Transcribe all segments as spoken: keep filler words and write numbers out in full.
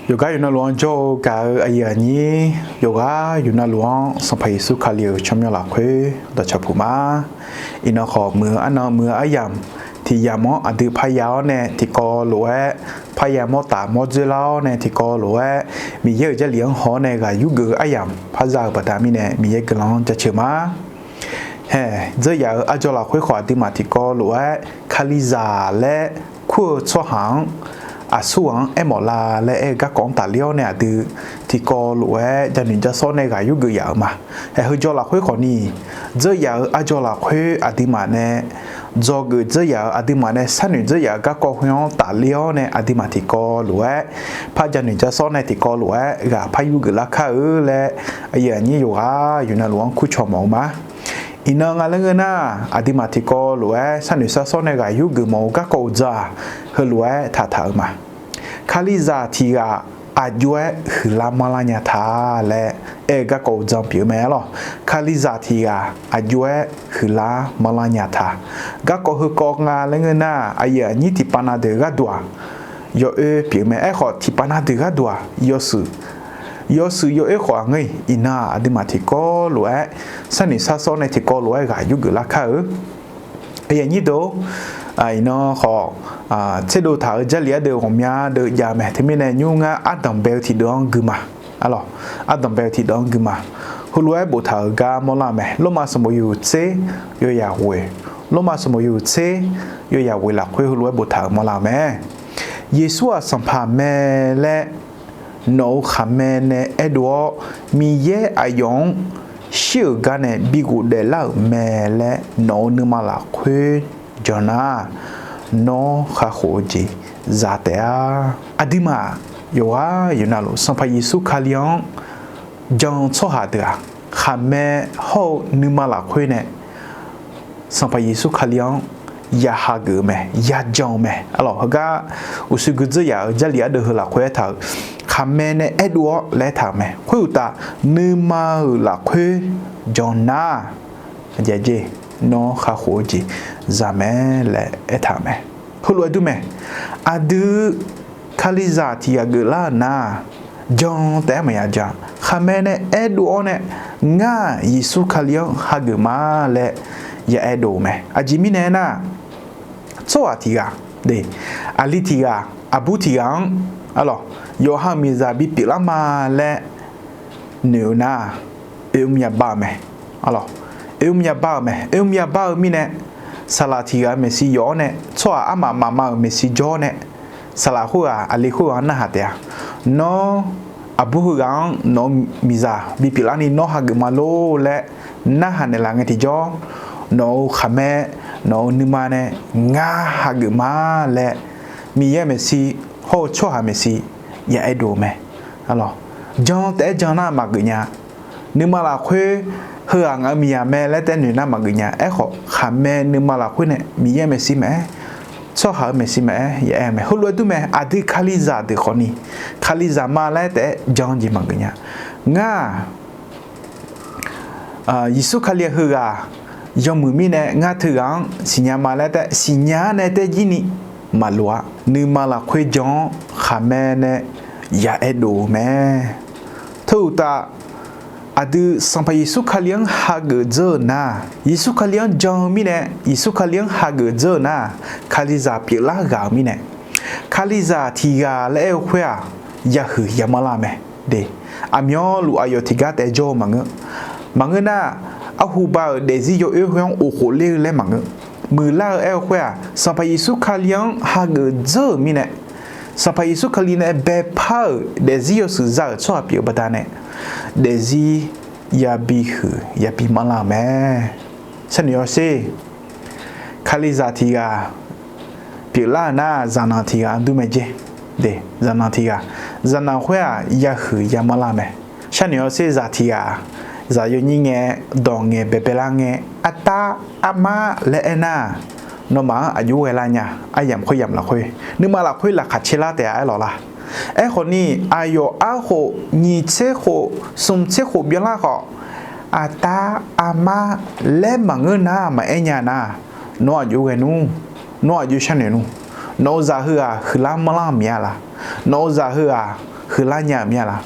Yawqgar yawqnavluf-anr jawr-eu gaq-eu aqyuif aqnyir, yawqgar yawqnavluf-anr Sanqpaq Yeqsur Kali-euq tsawrmyanr lafkhoer dawqcawq puq ma. Iqnan khawf, muiq-eu arnan muiq-eu aryamq tiq yamq-anr aqdui parya-awr nae tiqkawv lof-aer, parya mawr taf mawr dzoerlar-awr nae tiqkawv lof-aer, Miqyaer-euq Jarlif-anr haw-awr nae ghaq yurgeuf-eu aryamq parza-euq baqda mirnae, Miqyaer guiqlanq-anr jaceuq ma. Haeq, dzeur yaf-euq arjawr lafkhoer khawf, aqduimaf tiqkawv lof-aer Kalizaq laer kur-eu tsawrhaq-anr aqsur ghaq-anr aermawf la laer aer-eu garkawv-anr tafler-awr nae aqdui tiqkawv lof-aer janoeq jasawr nae ghaq yurgeuf yaf-euq ma. Haeq, heujawr lafkhoer khawfni, dzeur yaf-euq arjawr lafkhoer aqduimaf nae dzawgeuf dzeur yaf-euq, aqduimaf nae sharnoeq dzeur yaf-euq garkawv khoer-anr tafler-awr nae aqduimaf tiqkawv lof-aer par janoeq jasawr nae tiqkawv lof-aer ghaq par yurgeuf lar kar-eu laer, aqyuif aqnyir yawqghaq yawqnavluf-anr kurcawq mawf-eu ma. Iqnan nga laer ngeur nar, aqduimaf tiqkawv lof-aer sharnoeq sharsawr nae ghaq yurgeuf mawf-eu garkawv uqdzan-aq, heulof-aer taqtaq-eu ma. Kalizaq tiq ghaq aqjox-aer huiqlar manrlar nya ta laer aer-eu garkawv uqdzan pyeuf-eu mae arlawq. Kalizaq tiq ghaq aqjox-aer huiqlar manrlar nya ta. Garkawv heukawv nga laer ngeur nar, aqyuif aqnyir tiqpav na deuq gharduq-aq, yawoer pyeuf-eu mae. Aerkhawf, tiqpav na deuq gharduq-aq, yawshuif, yawshuif yawoer khawf-aq ngeur-iq, iqnan-aq aqduimaf tiqkawv lof-aer sharnoeq sharsawr nae tiqkawv lof-aer ghaq yurgeuf lar kar-eu. Aqyuif aqnyir deuq, iqnan khawf, tserdov taq-euq Jarlif ardeuv ghawqmya deuv jav mae. Teumirnae nymr ngar ardanq bae-eu tiqdeuv-anr gui ma. Arlawq, ardanq bae-eu tiqdeuv-anr gui ma. Heulof-aer boftaq-euq gar mawrlar-eu mae. Lormav sanqbof yawhuiq tser yawyaq ghoeq, Lormav sanqbof yawhuiq tser yawyaq ghoeq lafkhoer heulof-aer boftaq-euq mawrlar-eu mae. Yeqsur-aq Sanqpaq mae laer nawq-euq khaqmae nae aerdov-awr, Miqyaer aqyawf-anr shir-euq gar nae bi ghofdaef lar-euq mae laer nawq-euq nuima lafkhoer jan nar, nawr kakhof-eu jeq za taef-a. Aqduimaf yawqghaq yawqnavluf Sanqpaq Yeqsur Kali-anr jan-eu tsawrhaq deuq-aq, khaqmae hawr-eu nuima lafkhoer nae Sanqpaq Yeqsur Kali-anr ya hageuf-eu mae, ya jan-eu mae. Arlawq, heugar uqshoe gui dzeur yaf-euq Jarlif ardeuv heu lafkhoer aertaq-euq, khaqmae nae aerdov-awr laer aertaq-euq mae. Khoeruqtaf, nuima-euq lafkhoer jan nar, nawr kakhof-eu jeq za mae laer aertaq-euq mae. Heulof-aer dur mae. Aqdui Kalizaq tiq ghaq geuflar-euq nar, jan taef-aer maqya jan. Khaqmae nae aerdov-awr nae, ngar-aq Yeqsur Kali-anr hageuf ma laer ya aerdov-eu mae. Aqjeq mirnae aernar, tsawrhaq tiq ghaq, aqli tiq ghaq, aqbur tiq ghaq-anr, arlawq, yawqha-euq miqzaq bipyeuf lar ma laer noeq-eu nar, oermr ya bar-eu mae. Arlawq, oermr ya bar-eu mae. Oermr ya bar-eu mirnae, saqlaq tiq ghaq-euq maeqshi yawf-awr nae, tsawrhaq armaf mafma-euq maeqshi jawr-awr nae, saqlaq khoerghaq aqli khoerghaq-anr narhaq taef-a. Nawr aqbur heughaq-anr nawq-eu miqzaq bipyeuf larni nawr hageuf ma lor laer narhaq naeqlaf ngae tiqjawr, nawq-euq khaqmae, nawq-euq nuima nae ngar hageuf ma laer, Miqyaer maeqshi hawr-eu tsawrhaq maeqshi ya aerdov-eu mae. Jan taef-aer jan nar maqgeuf nya. Nuima lafkhoer heughaq ngaq-euq miqzaq mae laer taef noeq nar maqgeuf nya. Aerkhawf, khaqmae nuima lafkhoer nae Miqyaer maeqshi maqaer, tsawrhaq-euq maeqshi maqaer ya aer-eu mae. Heulof-aer dur mae. Aqdui Kalizaq deuq khawfni, Kalizaq ma laer taef-aer jan-eu jeq maqgeuf nya. Ngar-aq, Yeqsur Kali-aq heughaq yawmuiq mirnae ngar teughaq-anr siqnya ma laer taef siqnya-awr nae taef jir ni maqloq-a. Nuima lafkhoer jan-awr khaqmae nae ya aerdov-eu mae. Teuuqtaf, aqdui Sanqpaq Yeqsur Kali-anr hageuf dzeur-eu nar, Yeqsur Kali-anr jan-eu mirnae, Yeqsur Kali-anr hageuf dzeur-eu nar, Kalizaq pyeuflar ghaq-euq mirnae, Kalizaq tiq ghaq laer aer-eu khoer-aq, yahuiq yamanrlar mae. De, aqmyanluf aqyawf tiqgar taef jawr-eu maqngeur. Maqngeur nar, arhu ba-euq daefzir yawoer khoer-anr of khof ler-eu laer maqngeur. Muiqlar-eu aer-eu khoer-aq, Sanqpaq Yeqsur Kali-anr hageuf dzeur-euq mirnae, Sanqpaq Yeqsur Kali nae baepar-euq daefzir yawshuif za-euq tsawrhaq pyeuf-eu baqdanae, daefzir yabi huiq yabi manrlar-euq mae. Sharnoeq-awr sher. Kalizaq tiq ghaq pyeuflar-euq nar, zaqnanq tiq ghaq-anr dur mae jer. De, zaqnanq tiq ghaq, zaqnanq khoer-aq yahuiq yamanrlar mae. Sharnoeq-awr sher, zaq tiq ghaq, zaq yawnyir ngae, dawq ngae, baebae lar ngae, artar armar laer aernar, nawmaf-anr aqjox-aer ghae lar nya. Aryamq khoeryamq lafkhoer, nuima lafkhoer laqkhaq caerlar taef-a aer lawq la. Aerkhawfni, aqyawf arkhof nyiq tser khof smq tser khof byanlar khawf, artar armar laer maqngeur nar maqaer nya nar, nawr aqjox ghae nmr, nawr aqjox sharnoeq nmr. Nawq-eu zaq heughaq huiqlar manrlar miq-a la? Nawq-eu zaq heughaq huiqlar nya-euq mir-a laq?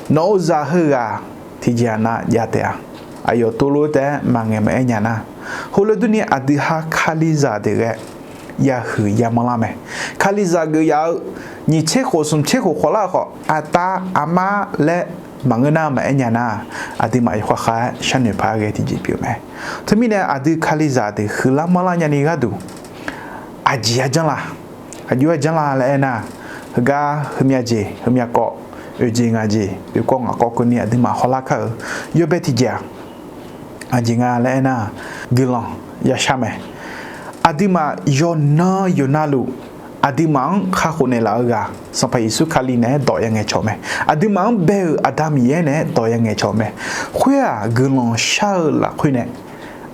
Nawq-eu zaq heughaq tiqjeq-aq nav jav taef-a. Aqyawf tov lof-aer taef-aer maqngaeq maqaer nya nar, heulof-aer durni aqdui ha Kalizaq deuq ghae yahuiq yamanr lar mae. Kalizaq geuf yaf-eu nyiq tser khof smq tser khof khawf lar-eu khawf, aqda aqma laer maqngeur nar maqaer nya nar, aqduimaf yawkhav khav-aer sharnoeq paq-aer ghae tiqjeq pyeuf mae. Teumirnae aqdui Kalizaq deuq huiqlar manrlar nyani gharduq aqjeq-a janr la, aqjox-aer janr la laer aernar, heugar heumyav jeq heumyav kawv, oeq jeq ngaq jeq oeq kawv ngaq kawv keuvni aqduimaf hawlar kar-euq yawbae tiqjeq-aq, aqjeq nga laer aernar, guiqlanq yashar mae. Aqduimaf yawqnan yawqnavluf aqduimaf-anr kakhof naeqlaf-eu ghaq Sanqpaq Yeqsur Kali naeq-aer dawq yangaeq cawq mae. Aqduimaf-anr bae-euq Aqda Miqyaer naeq-aer dawq yangaeq cawq mae. Khoer-aq guiqlanq shar-eu lafkhoer nae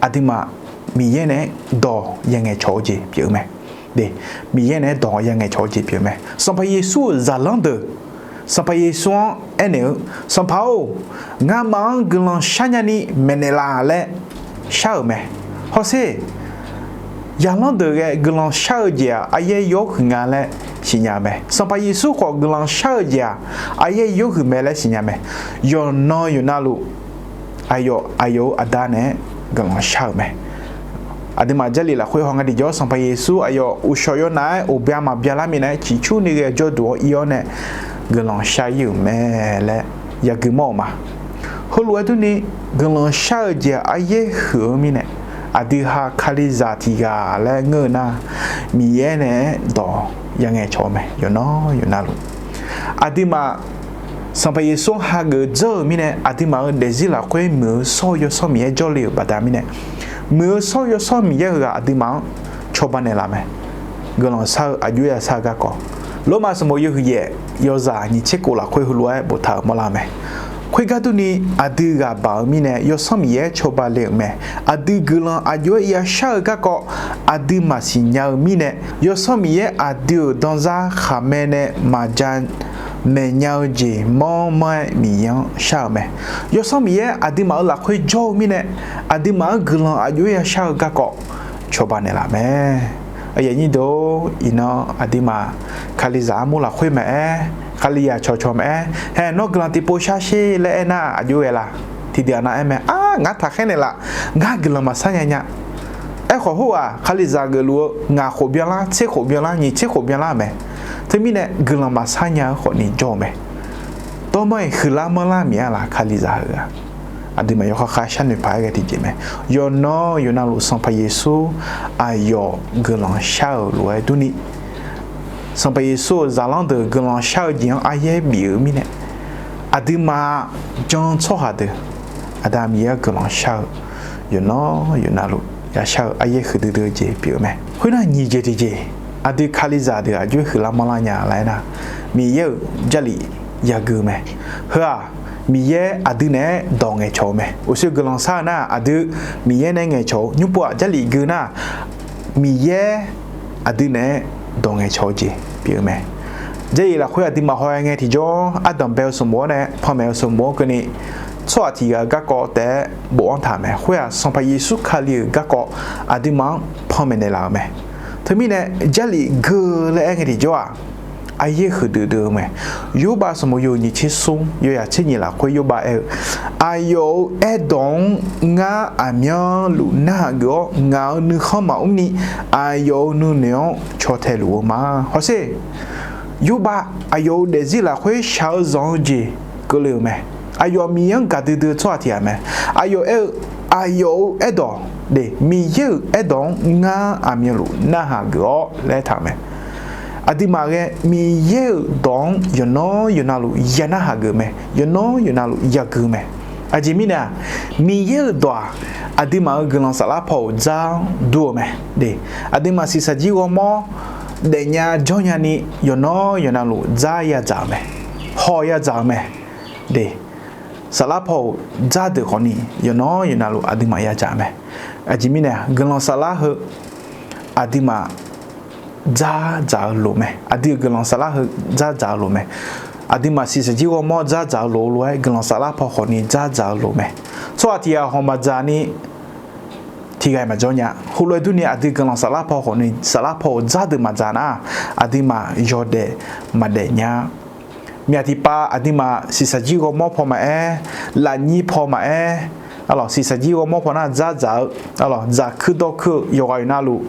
aqduimaf Miqyaer naeq-aer dawq yangaeq cawq-eu jeq pyeuf-eu mae. Miqyaer naeq-aer dawq yangaeq cawq-eu jeq pyeuf mae. Sanqpaq Yeqsur-euq zaqlanr deuq Sanqpaq Yeqsur-anr aernaeq-eu, Sanqpaq-or, ngamaf-anr guiqlanq sharnya ni maeqnaeq laf laer shar-euq mae. Hawsher, zaqlanr deuq ghae guiqlanq shar-eu jeq-aq aryaer yawhuiq nga laer siqnya-eu mae. Sanqpaq Yeqsur khawf guiqlanq shar-eu jeq-aq aryaer yawhuiq mae laer siqnya mae. Yawqnan yawqnavluf aqyawf aqyawf-euq Aqda naeq-aer guiqlanq shar-euq mae. Aqduimaf Jarlif lafkhoer haw nga tiqjawr, Sanqpaq Yeqsur aqyawf uqshawq yawnav-aer uqbya maqbya lar mirnae-aer ciqcurni ghae jawrduq-awr ir-awr nae guiqlanq shar ir-euq mae laer yagui mawr-euq ma. Heulof-aer durni guiqlanq shar-eu jeq aryaer huiq-eu mirnae, aqdui ha Kalizaq tiq ghaq laer ngeur-eu nar, Miqyaer naeq-aer dawq yangaeq cawq-eu mae. Yawqnan yawqnavluf aqduimaf Sanqpaq Yeqsur-anr hageuf dzeur-euq mirnae, aqduimaf-euq daefzir lafkhoer muiq-eu shawr-eu Yawsanr Miqyaer jawrle-euq baqda mirnae, muiq-eu shawr-eu Yawsanr Miqyaer heughaq aqduimaf-anr cawba naeqlaf mae. Guiqlanq shar-eu aqjox-aer yashar-eu garkawv, Lormav sanqbof yawhuiq yaef yawzaq nyiq tser kof lafkhoer heulof-aer boftaq-euq mawrlar-eu mae. Khoergar durni, aqdui ghaq baq-eu mirnae Yawsanr Miqyaer cawba le-euq mae. Aqdui guiqlanq aqjox-aer yashar-eu garkawv aqdui maqsiq nya-eu mirnae, Yawsanr Miqyaer aqdui-euq danzar khaqmae nae maqja maeqnya-eu jeq manrmanr-aer Miqyaer-anr shar-euq mae. Yawsanr Miqyaer aqduimaf-euq lafkhoer jawr-eu mirnae, aqduimaf-anr guiqlanq aqjox-aer yashar-eu garkawv cawba naeqlaf mae. Aqyuif aqnyir deuq-or, iqnan aqduimaf Kalizaq armur lafkhoer maqaer, Kalizaq cawqcawq maqaer, hae nawr guiqlanq tiqpov shar sher laer aernar aqjox ghae la? Tiqdeuq-aq nav aer mae, ar ngar taqkhaer naeqlaf, ngar guiqlanq maqshar nya nya. Aerkhawf khoerghaq Kalizaq geufluf-eu ngaq khof byanlar, tser khof byanlar, nyiq tser khof byanlar-euq mae. Teumirnae guiqlanq maqshar nya-eu khawfni jawr-eu mae. Dawrmanr-iq huiqlar manrlar miq-a laf Kalizaq heughaq? Aqduimaf yawkhav khav sharnoeq paq-aer ghae tiqjeq mae. Yawqnan yawqnavluf Sanqpaq Yeqsur aqyawf guiqlanq shar-euq lof-aer durni, Sanqpaq Yeqsur-euq zaqlanr deuq guiqlanq shar-eu jeq-anr aryaer bif-eu mirnae, aqduimaf jan tsawrhaq deuq Aqda Miqyaer-anr guiqlanq shar-eu yawqnan yawqnavluf yashar-eu aryaer huiqdui dui-eu jeq pyeuf-eu mae. Khoernar nyiq jeq tiqjeq, aqdui Kalizaq deuq aqjox-aer huiqlar manrlar nya laer aernar, Miqyaer-euq Jarlif yagui-eu mae. Heu-aq Miqyaer aqdui naeq-aer dawq ngaeqcawq-eu mae. Uqshoe guiqlanq shar-eu nar aqdui Miqyaer nae ngaeqcawq-eu, nymrpov-aq Jarlif gui nar Miqyaer aqdui naeq-aer dawq ngaeqcawq-eu jeq pyeuf-eu mae. Jarlif lafkhoer aqduimaf haw ngae tiqjawr, ardanq bae-eu sanqbof-awr nae panmaeq-eu sanqbof-anr keuvni, tsawrhaq tiq ghaq-euq garkawv taef-aer bofanr taq mae. Khoer-aq Sanqpaq Yeqsur Kali-euq garkawv aqduimaf-anr panmaeq naeqlaf-euq mae. Teumirnae Jarlif gui-eu laer aer ngae tiqjawr-aq, aryaer huiqdui dui-eu mae. Yorbav sanqbof yawhuiq nyiq tser smr, yawyaq tser nyiq lafkhoer Yorbav aer-eu, aqyawf-euq aerdawq-anr ngar aqmyanluf narhaq geuf-awr, ngaq-euq nuikhanr maqmr ni aqyawf-euq nuinoeq-anr caw tae luf-eu ma. Hawsher, Yorbav aqyawf-euq daefzir lafkhoer shaq-eu zanq-eu jeq keuvle-euq mae. Aqyawf Miqyaer-anr gaqdui dui-eu tsawrhaq tiq ghaq mae. Aqyawf aer-eu, aqyawf-euq aerdawq, de, Miqyaer-euq aerdawq-anr ngar aqmyanluf narhaq geuf-awr laer aertaq-euq mae. Aqduimaf ghae Miqyaer-euq dawq-anr yawqnan yawqnavluf ya narhaq geuf mae, yawqnan yawqnavluf yagui mae. Aqjeq mirnae-aq, Miqyaer-euq dawq-aq, aqduimaf-euq guiqlanq saflar paw-euq dzar-anr dur-eu mae. De, aqduimaf shiqshaq jir ghawrmawr daefnya jawrnya ni yawqnan yawqnavluf dzar yadzaq-euq mae, haw yadzaq-euq mae. De, saflar paw-euq dzar deuq khawfni yawqnan yawqnavluf aqduimaf yadzaq-euq mae. Aqjeq mirnae-aq, guiqlanq saflar heu aqduimaf dzardzaq-eu loq mae. Aqdui-euq guiqlanq saflar heu dzardzaq-eu loq mae. Aqduimaf shiqshaq jir ghawrmawr dzardzaq-eu loq-eu lof-aer guiqlanq saflar paw khawfni dzardzaq-eu loq mae. Tsawrhaq tiq ghaq hawq maqdzaq ni tiq ghaq-iq maqjawr nya. Heulof-aer durni aqdui guiqlanq saflar paw khawfni saflar paw-euq dzar deuq maqdzaq nar, aqduimaf yawdaef maqdaef nya-a. Myaq tiqpav aqduimaf siqsaqjir ghawrmawr paw maqaer, lafnyir paw maqaer, arlawq, siqsaqjir ghawrmawr paw nar dzardzaq-eu, arlawq, dzaqkuir dawrkuir-eu yawqghaq yawqnavluf,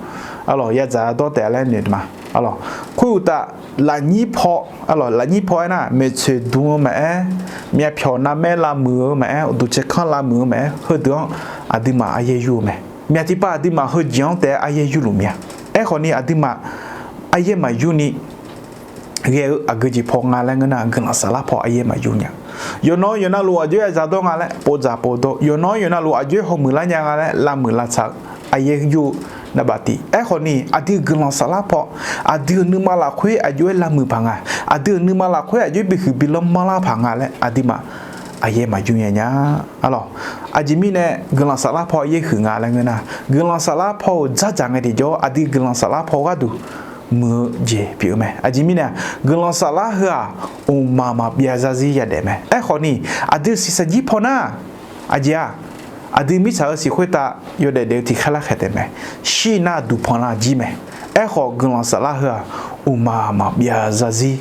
arlawq, yadzaq yadawr taef laer noeq ma, arlawq. Khoeruqtaf, lafnyir paw, arlawq, lafnyir paw aernar, maeqtsoeq dm-eu maqaer, myavpyawq navmaer lavmuiq-eu maqaer, uqduq tsaerkanr lavmuiq-eu maqaer, heudeuq-anr aqduimaf aryaer yur-eu mae. Myaq tiqpav aqduimaf heujeq-anr taef-aer aryaer yurluf mya. Aerkhawfni aqduimaf aryaer maqyurni ghae-eu aqgeu jeq paw nga laer ngeur nar, guiqlanq saflar paw aryaer maqyur nya. Yawqnan yawqnavluf aqjox-aer yadzaq dawr nga laer povdzaq povdawr, yawqnan yawqnavluf aqjox-aer hawmuiq lar nya nga laer lavmuiq lavtsaq-eu aryaer yur-eu navbaf tiv. Aerkhawfni aqdui guiqlanq saflar paw, aqdui-euq nuima lafkhoer aqjox-aer lavmuiq paq nga, aqdui-euq nuima lafkhoer aqjox-aer bihuiq bilanr manrlar paq nga laer aqduimaf aryaer maqyur nya nya, arlawq. Aqjeq mirnae guiqlanq saflar paw aryaer huiq nga laer ngeur nar, guiqlanq saflar paw-euq dzardzaq ngae tiqjawr aqdui guiqlanq saflar paw gharduq muiq-eu jeq pyeuf-eu mae. Aqjeq mirnae-aq, guiqlanq saflar heu-aq, mqmaq maqbyav zarzir yadaef mae. Aerkhawfni aqdui siqsaqjir paw nar, aqjeq-aq, aqdui mirtsaq-eu siq khoertav yawdaef daef-eu tiqkhaer larkhaeq taef mae. Shir nar duqpanq lar jir mae. Aerkhawf guiqlanq saflar heu-aq, mqmaq maqbyav zarzir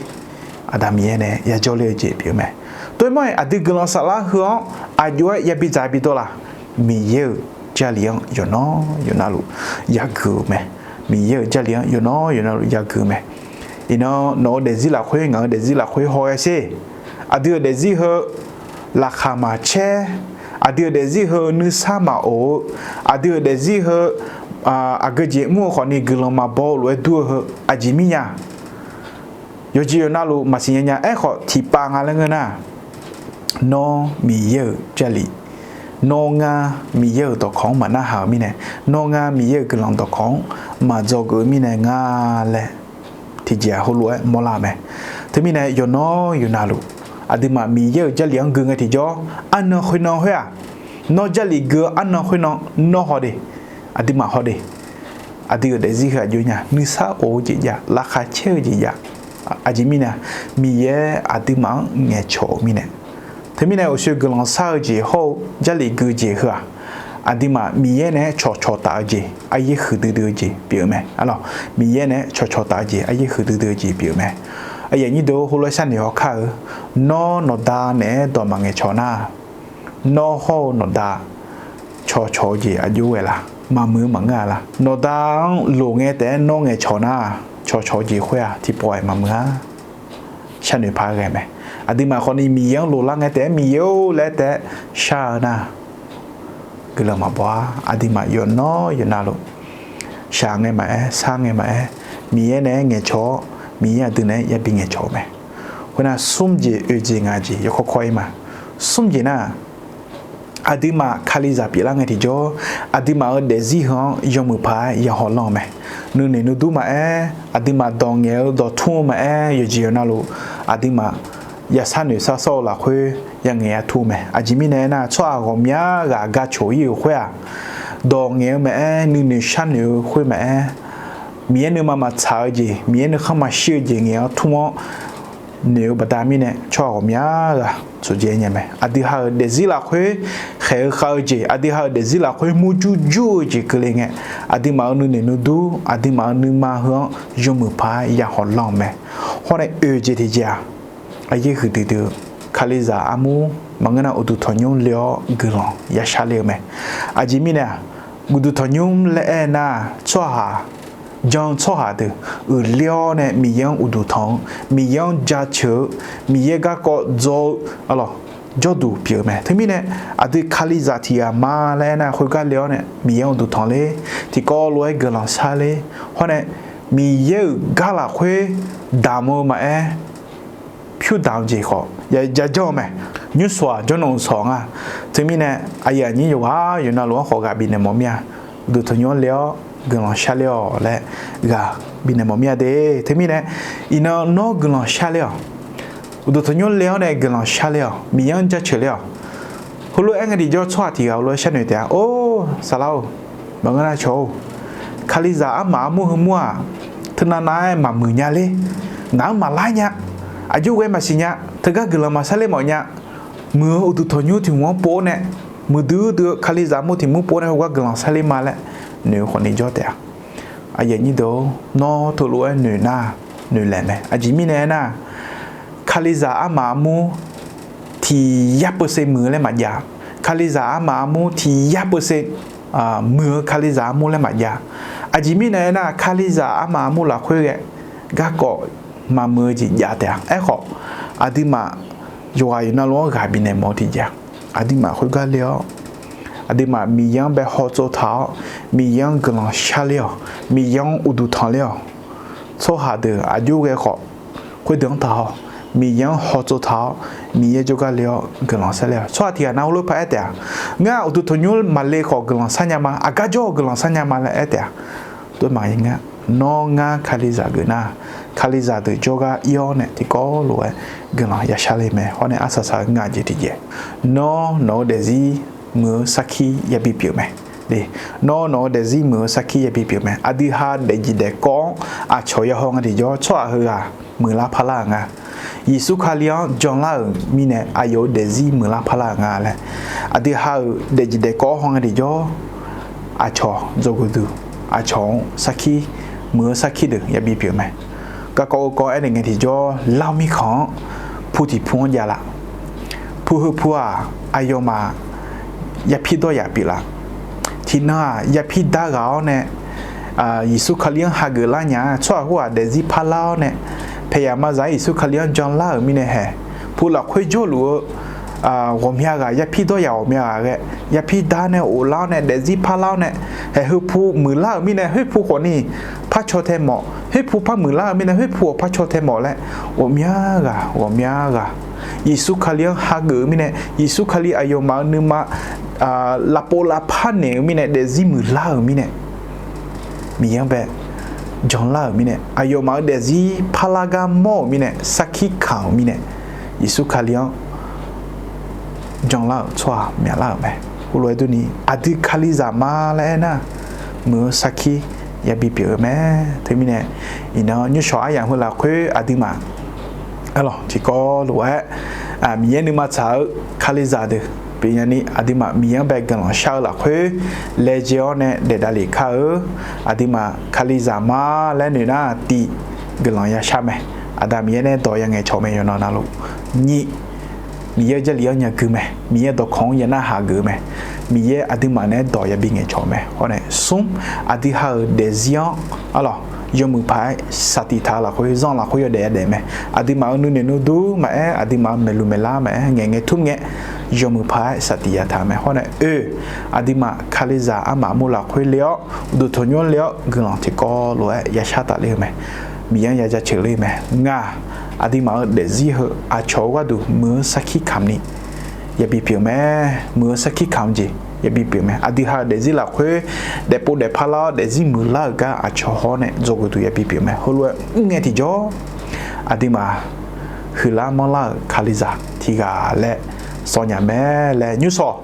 Aqda Miqyaer nae yajawr ler-eu jeq pyeuf-eu mae. Tov-aer mawr-iq aqdui guiqlanq saflar heu-anr aqjox-aer yabi dzaq bidawr laf? Miqyaer-euq Jarlif-anr yawqnan yawqnavluf yagui-eu mae. Miqyaer-euq Jarlif-anr yawqnan yawqnavluf yagui-eu mae. Iqnan nawq-eu daefzir lafkhoer ngaq-eu daefzir lafkhoer haw-aer sher. Aqdui-euq daefzir heu laqkhaq maqcaer, aqdui-euq daefzir heu nuisar maqof-eu, aqdui-euq daefzir heu aqgeu jeq mr-eu khawfni guiqlanq maqbaw-eu lof-aer dur-eu heu aqjeq mirnya. Yawqjeq yawqnavluf maqsiq nya nya. Aerkhawf tiqpav nga laer ngeur nar, nawr Miqyaer-euq Jarlif, nawr ngar Miqyaer-euq dawqkawq-anr maqnarhaq-euq mirnae, nawr ngar Miqyaer-euq guiqlanq dawqkawq-anr maqdzawgeuf-eu mirnae nga laer tiqjeq-aq heulof-aer mawrlar-eu mae. Teumirnae yawqnan yawqnavluf aqduimaf Miqyaer-euq Jarlif-anr gui ngae tiqjawr, arnan khoernan khoer-aq, nawr Jarlif gui-eu arnan khoernan nawr haw de, aqduimaf haw de. Aqdui-euq daefzir heu aqjox nya nuisar of-eu jeq jav, laqkhaq caer-eu jeq jav. Aqjeq mirnae-aq, Miqyaer aqduimaf-anr ngaeqcawq-euq mirnae. Teumirnae uqshoe guiqlanq shar-eu jeq hawr-eu Jarlif gui jeq heu-aq, aqduimaf Miqyaer naeq-aer cawqcawq taf-eu jeq aryaer huiqdui dui-eu jeq pyeuf-eu mae. Arlawq, Miqyaer naeq-aer cawqcawq taf-eu jeq aryaer huiqdui dui-eu jeq pyeuf-eu mae. Aqyuif aqnyir deuq-or, heulof-aer sharnoeq hawkar-eu, nawr nawqda naeq-aer dawq maqngaeqcawq nar, nawr hawr-eu nawqda cawqcawq-eu jeq aqjox ghae laf? Maqmuiq-eu maqngeur-a laf? Nawqda-anr loq ngae taef-aer nawr ngaeqcawq nar, cawqcawq-eu jeq khoer-aq tiqpawf-aer maqmuiq-a. Sharnoeq paq-aer ghae mae. Aqduimaf khawfni Miqyaer-anr loqlar ngae taef-aer Miqyaer-or laer taef-aer shar-eu nar, guiqlanq maqbaw-a. Aqduimaf yawqnan yawqnavluf shaq ngae maqaer, shar ngae maqaer, Miqyaer naeq-aer ngaeqcawq-awr, Miqyaer aqdui naeq-aer yabi ngaeqcawq-eu mae. Khoernar smr jeq oeq jeq ngaq jeq yawkawr kawr-ir ma. Smr jeq nar, aqduimaf Kalizaq pyeuflar ngae tiqjawr, aqduimaf-euq daefzir heu-anr yawmuiq paq-aer yahaw lanr-eu mae. Nuinoeq nuidur maqaer, aqduimaf dawq ngaeq-eu dawqtmr-eu maqaer, yawqjeq yawqnavluf aqduimaf yasar noeq sar sawr-eu lafkhoer yangaeq yatur-eu mae. Aqjeq mirnae aernar, tsawrhaq ghawqmya ghaq gar coq-ir-euq khoer-aq, dawq ngaeq-eu maqaer, nuinoeq sharnoeq-eu khoer maqaer, Miqyaer nuima maqtsaq-eu jeq, Miqyaer nuikhanr maqshir-eu jeq ngaeq-anr tmr-awr noeq-eu baqda mirnae tsawrhaq ghawqmya ghaq tsoqjeq nya mae. Aqdui ha-euq daefzir lafkhoer khaeq-eu khav-eu jeq, aqdui ha-euq daefzir lafkhoer murjur jur-eu jeq keuvle ngae, aqduimaf-euq nuinoeq nuidur, aqduimaf-euq nuima heu-anr yawmuiq paq-aer yahaw lanr-eu mae. Hawr nae oeq jeq tiqjeq-aq, aryaer huiqdui dui-eu Kalizaq armur maqngeur nar uqduq tanqnymr le-awr guiqlanq ya shar ler-eu mae. Aqjeq mirnae-aq, uqduq tanqnymr laer aernar, tsawrhaq jan-eu tsawrhaq deuq uiqler-awr nae Miqyaer-anr uqduq tanq-eu, Miqyaer-anr jaceuq-eu, Miqyaer garkawv dzaw-eu, arlawq, jawrduq pyeuf-eu mae. Teumirnae aqdui Kalizaq tiq ghaq ma laer aernar, khoergar le-awr nae Miqyaer-anr uqduq tanq ler, tiqkawv lof-aer guiqlanq shar ler, hawr nae Miqyaer-euq gar lafkhoer damq-eu maqaer, pyur damq-eu jeq khawf ya janr-eu mae. Nymr shawq-aq jawrnan-euq shawq nga. Teumirnae aqyuif aqnyir yawqghaq yawqnavluf-anr khawf ghaq bifnaeq mawf mir-a. Uqduq tanqnymr le-awr guiqlanq shar ler-awq laer ghaq bifnaeq mawf mir-a de. Teumirnae iqnan nawr guiqlanq shar ler-awq. Uqduq tanqnymr le-awr nae guiqlanq shar ler-awq. Miqyaer-anr jaceuq ler-awq. Heulof-aer ngae tiqjawr tsawrhaq tiq ghaq heulof-aer sharnoeq taef-a. Or, saqlar-or, maqngeur nar cawq-or, Kalizaq armaf armur heumur-aq, teunav nav-aer maqmuiq nya ler. Ngaq-anr maqlar nya. Aqjox ghae maqsiq nya. Teugar guiqlanq maqshar ler mawf nya. Muiq-eu uqduq tanqnymr tiq hmq-anr pov-awr nae, muiqdui dui-eu Kalizaq armur tiq hmq pov-awr nae heugar guiqlanq shar ler ma laer noeq-eu khawfni jawr taef-a. Aqyuif aqnyir deuq-or, nawr teulof-aer noeq nar, noeqlaeq mae. Aqjeq mirnae aernar, Kalizaq armaf armur tiq yar peuseq muiq-eu laer maqjav. Kalizaq armaf armur tiq yar peuseq muiq-eu Kalizaq armur laer maqjav. Aqjeq mirnae aernar, Kalizaq armaf armur lafkhoer ghae garkawv maqmuiq-eu jeq jav taef-a. Aerkhawf, aqduimaf yawqghaq yawqnavluf-anr ghaq bifnaeq mawf-eu tiqjeq-aq, aqduimaf khoergar le-awr, aqduimaf Miqyaer-anr bae hawtsov taq-awr, Miqyaer-anr guiqlanq sharler-awq, Miqyaer-anr uqduq tanqler-awq. Tsawrhaq deuq aqjox ghae khawf, khoerdeuq-anr taq-awr, Miqyaer-anr hawtsov taq-awr, Miqyaer jawrgar le-awr guiqlanq sharler-awq. Tsawrhaq tiq ghaq nar heulof paq-aer taef-a, ngar uqduq tanqnymr maqle khawf guiqlanq sharnya ma, aqgar jawr-eu guiqlanq sharnya ma laer aer taef-a. Doermaq-ir nga, nawr ngar Kalizaq geuf nar, Kalizaq deuq jawrgar ir-awr nae tiqkawv lof-aer guiqlanq yashar le mae. Hawr nae arsaq saq-eu nga jeq tiqjeq, nawr nawq-eu daefzir muiq-eu sarkir yabi pyeuf mae. Nawr nawq-eu daefzir muiq-eu sarkir yabi pyeuf mae. Aqdui ha daefjeq daefkawv-anr aqcawq yahaw nga tiqjawr, tsawrhaq heughaq muiqlar parlar-euq nga. Yeqsur Kali-anr janlar-euq mirnae aqyawf-euq daefzir muiqlar parlar-euq nga laer, aqdui ha-euq daefjeq daefkawv-anr haw nga tiqjawr, aqcawq dzawgeuf duq, aqcawq-anr sarkir, muiq-eu sarkir deuq yabi pyeuf mae. Garkawv-eu kawv aernaeq ngae tiqjawr, lar-eu mirkhanq-anr pu tiq pu-anr javlaf. Pu heu pu-aq, aqyawfmaf yapir dawryaf pyeuflaf. Tiqnan-aq, yapir dar ghaq-awr nae Yeqsur Kali-anr hageuf lar nya-a. Tsawrhaq khoerghaq daefzir parlar-awr nae, paeqyaq mazaq-aer Yeqsur Kali-anr janlar-euq mirnae haeq, pu lafkhoer jawrluf-eu ghawqmya ghaq, yapir dawryaf ghawqmya ghaq ghae, yapir dar nae ghoflar-awr nae, daefzir parlar-awr nae, haeq heu pu muiqlar-euq mirnae, khoer pu khawfni par caw tae mawf, khoer pu par muiqlar-euq mirnae, khoer pu-awq par caw tae mawf laer, ghawqmya ghaq ghawqmya ghaq Yeqsur Kali-anr hageuf-eu mirnae, Yeqsur Kali aqyawfmaf-euq nuima lavpov lavpar naeq-eu mirnae, daefzir muiqlar-euq mirnae, Miqyaer-anr bae janlar-euq mirnae, aqyawfmaf-euq daefzir parlar gar mawr-euq mirnae, sarkir kamq-euq mirnae, Yeqsur Kali-anr janlar-euq tsawrhaq myaqlar-euq mae. Khoerlof-aer durni, aqdui Kalizaq ma laer aernar, muiq-eu sarkir yabi pyeuf-eu mae. Teumirnae, iqnan nymrshawq aryamq heu lafkhoer aqduimaf tiqkawv lof-aer Miqyaer nuima tsaq-eu Kalizaq deuq pyeufnya ni, aqduimaf Miqyaer-anr bae guiqlanq shar-eu lafkhoer laejae-awr nae daef davlef kar-eu. Aqduimaf Kalizaq ma laer noeq nar, tiq, guiqlanq yashar mae. Aqda Miqyaer nae dawq ya ngaeqcawq mae yawqnan navluf. Nyiq, Miqyaer-euq Jarlif-anr nya gui mae. Miqyaer dawqkawq-anr ya narhaq geuf mae. Miqyaer aqduimaf naeq-aer dawq yabi ngaeqcawq mae. Hawr nae smr, aqdui ha-euq daefzir-anr arlawq, yawmuiq paq-aer saqtiq taq-eu lafkhoer, zanr lafkhoer yawdaef yadaef mae. Aqduimaf-euq nuinoeq nuidur maqaer, aqduimaf-euq maeqluq maeqlar maqaer, ngaeqngae tmr ngae, yawmuiq paq-aer saqtiq yataq-eu mae. Hawr nae oe, aqduimaf Kalizaq armaf armur lafkhoer le-awr, uqduq tanqnymr le-awr guiqlanq tiqkawv lof-aer yashar tafler-eu mae. Miqyaer-anr ya jaceuq ler-eu mae. Ngaq, aqduimaf-euq daefzir heu aqcawq-eu gharduq muiq-eu sarkir kamq ni yabi pyeuf mae. Muiq-eu sarkir kamq jeq yabi pyeuf mae. Aqdui ha-euq daefzir lafkhoer daefpov daefpar lar-awr daefzir muiqlar-euq gar aqcawq hawr nae dzawgeuf duq yabi pyeuf mae. Heulof-aer mr ngae tiqjawr, aqduimaf huiqlar manrlar-euq Kalizaq tiq ghaq laer sawnya mae laer nymrshawq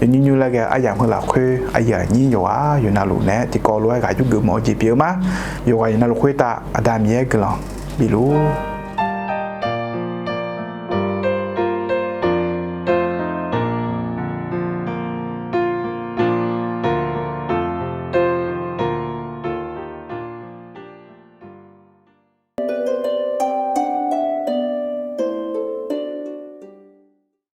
yawnymr nymr laer ghae aryamq heu lafkhoer aqyuif aqnyir yawqghaq yawqnavluf naeq-aer tiqkawv lof-aer ghaq yurgeuf mawf-eu jeq pyeuf-eu ma. Yawqghaq yawqnavluf khoertav Aqda Miqyaer guiqlanq bifluf